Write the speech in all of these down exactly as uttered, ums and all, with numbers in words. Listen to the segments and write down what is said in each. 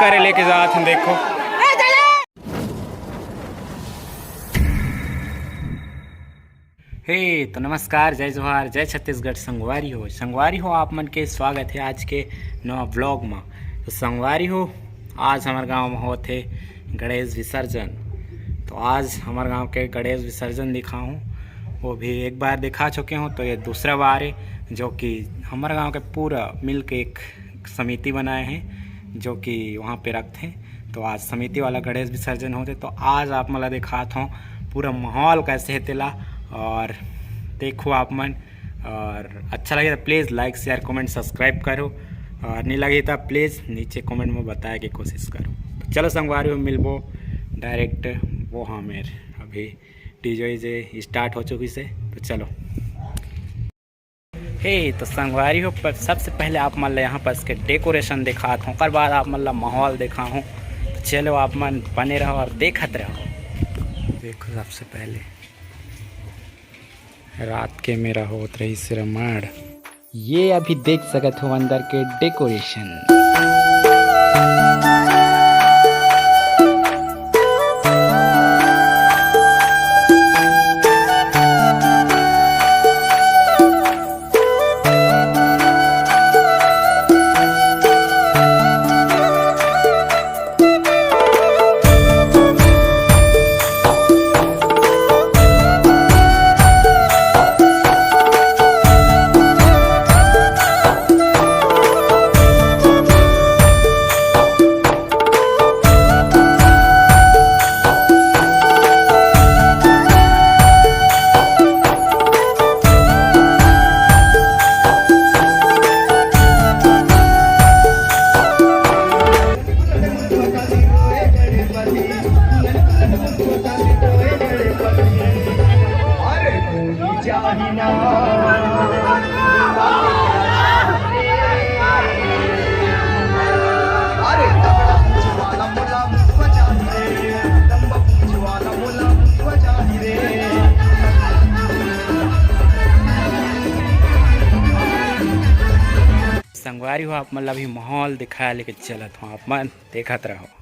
करे लेके जात हन, देखो। हे, तो नमस्कार, जय जोहार, जय छत्तीसगढ़ संगवारी हो। संगवारी हो, आप मन के स्वागत हे आज के नवा vlog म। तो संगवारी हो, आज हमर गांव म होत हे गणेश विसर्जन। तो आज हमर गांव के गणेश विसर्जन दिखाहूँ, वो भी एक बार दिखा चुके हूँ, तो ये दूसरा बार हे, जो कि हमर गांव के पूरा मिल के एक समिति बनाए हे, जो कि वहाँ पे रखथे। तो आज समिति वाला गणेश विसर्जन होथे, तो आज आप मन ला दिखात हूँ पूरा माहौल कैसे हे तेला, और देखो आप मन, और अच्छा लगे तो please like, share, comment, subscribe करो, और नहीं लगे तो please नीचे comment में बताए के कोशिश करो। तो चलो संगवारी हो, मिलबो direct वो, हाँ, मेर अभी DJ जे start हो चुकी से, तो चलो। हे, तो संगवारी हो, पर सबसे पहले आप मन ला यहाँ पास के decoration दिखात हूँ, ओकर बाद आप मन ला माहौल दिखाहूँ। तो चलो, आप मन बने रहो और देखत रहो। देखो, सबसे पहले रात के मेरा होत रहिस रमण। ये अभी देख सकत हो अंदर के decoration। संगवारी हो, आप मन ला अभी माहौल दिखाए लेके चलत हूँ, आप मन देखत रहो।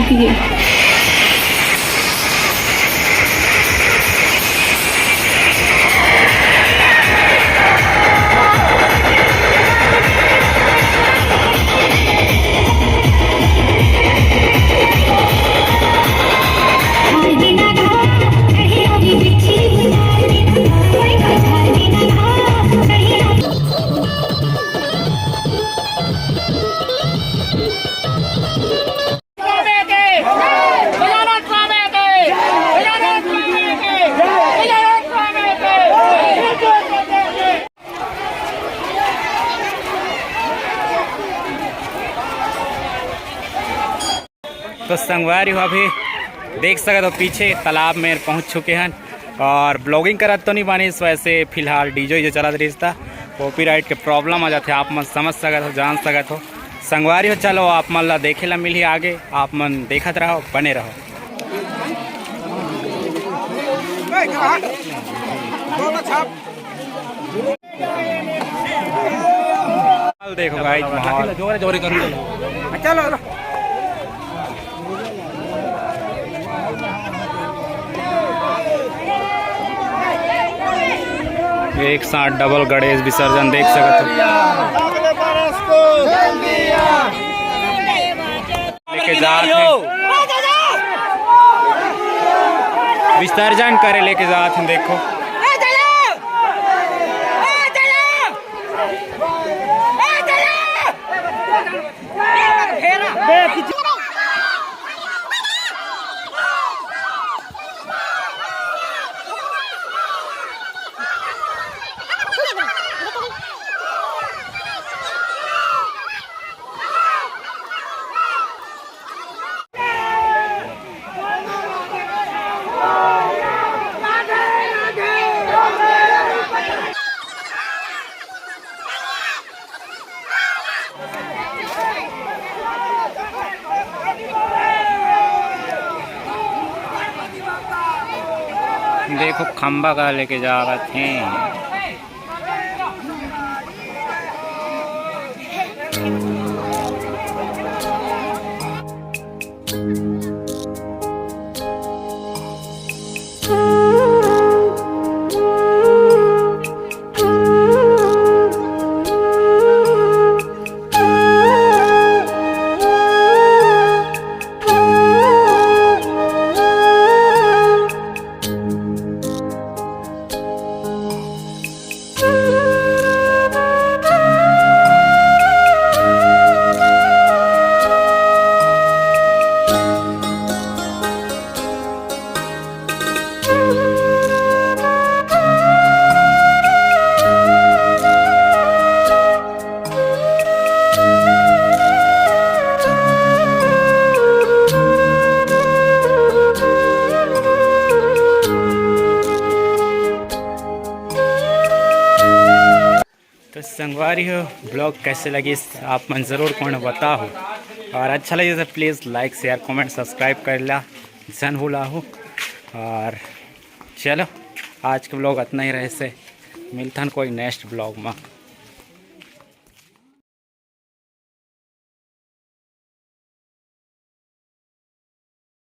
तो संगवारी हो, अभी देख सकत हो पीछे तालाब में पहुंच चुके हैं और ब्लॉगिंग करत तो नहीं बानी, वैसे फिलहाल डीजे जो चलत रहिस ता कॉपीराइट के प्रॉब्लम आ जाथे, आप मन समझ सकत हो, जान सकत हो। संगवारी हो, चलो आप मन ला देखे ला मिलही आगे, आप मन देखत रहो, बने रहो। देखो गाइस, माहौल। जोरे जोरे करो। चलो। एक साथ डबल गणेश विसर्जन देख सकत हो। लेके जात हे, विसर्जन करे लेके जात हे, देखो। देखो खंबा का लेके जावत हे। तो संगवारी हो, ब्लॉग कैसे लगिस आप मन जरूर कमेंट बताओ, और अच्छा लगे तो please like, share, comment, subscribe कर ला, जन भूलाहू। और चलो, आज के ब्लॉग इतना ही रहे से, मिलथन कोई नेक्स्ट ब्लॉग में।